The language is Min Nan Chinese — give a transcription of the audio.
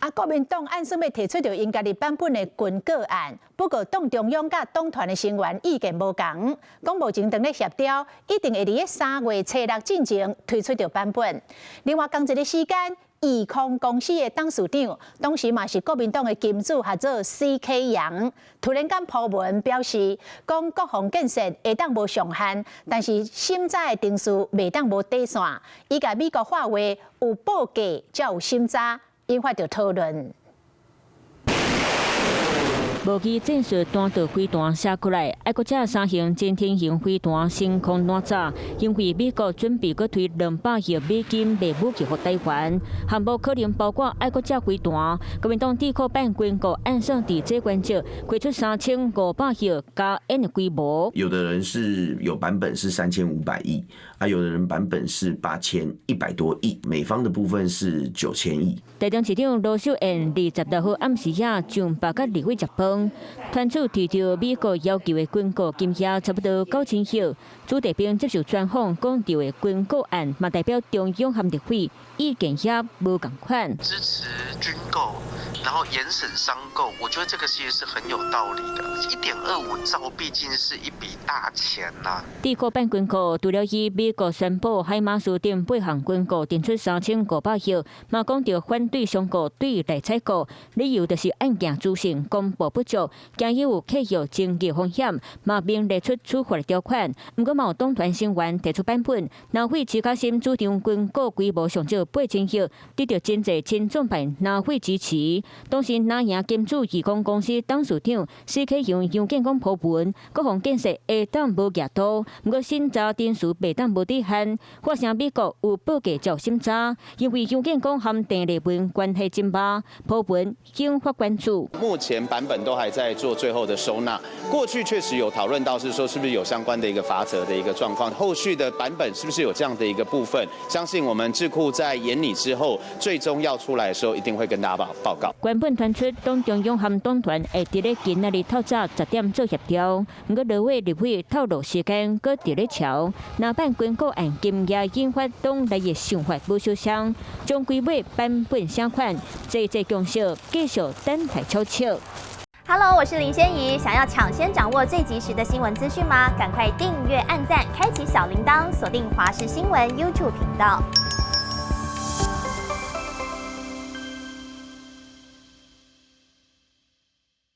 啊，國民黨按算欲提出著𪜶家己版本的軍購案，不過黨中央佮黨團的成員意見無仝，講目前正咧協調，一定會佇咧3月初六進前推出著版本。另外，仝一个時間，億空公司的董事長，當時嘛是國民黨的金主，號做 C.K. 楊，突然間鋪文表示，講國防建設會當無上限，但是審查的程序袂當無底線。伊共美國喊話有報價才有審查，引發著討論。無機戰術彈道飛彈寫過來，愛國者三型潛艇型飛彈升空爛炸，因為美國準備閣推200億美金賣武器予台灣，項目可能包括愛國者飛彈。國民黨智庫版軍購按算佇這關節開出3500億加 N 的規模。有的人是有版本是3500億，啊，有的人版本是8100多億，美方的部分是9000億。台中市長盧秀燕26號暗時仔上北佮立委食飯，團主提著美國要求的軍購金額差不多9000億。朱地兵接受專訪講著的軍購案，嘛代表中央和立委意見也無仝款。支持軍購，然後嚴審商購，我覺得這個其實是很有道理的。1.25兆畢竟是一筆大錢吶。智庫版軍購除了以美國宣布海馬斯等八項軍購定出3500億，嘛講著反對商購對內採購，理由就是案件資訊公布不足，驚有契約爭議風險，嘛明列出處罰條款。毋過嘛有黨團成員提出版本，藍委徐巧芯主張軍購規模上少8000億，得著真濟親中派藍委支持。當時藍營金主億空公司董事長 C.K. 楊楊建光鋪文，國防建設會當無額度，毋過審查程序袂當無底線。發聲美國有報價才有審查，因為楊建光和鄭麗文關係真密，鋪文引發關注。目前版本都還在做最後的收納，過去確實有討論到是說是不是有相關的一個罰則的一個狀況，後續的版本是不是有這樣的一個部分？相信我們智庫在研擬之後，最終要出來的時候，一定會跟大家報告。原本傳出黨中央和黨團會佇咧今仔日透早10點做協調，毋過盧委立委透露時間閣佇咧喬，藍版軍購案金額引發黨內的想法無相像，終歸尾版本相款，濟濟共識，繼續等待悄悄。 Hello，我是林仙怡，想要搶先掌握最及時的新聞資訊嗎？趕快訂閱、按讚、開啟小鈴鐺，鎖定華視新聞 YouTube 頻道。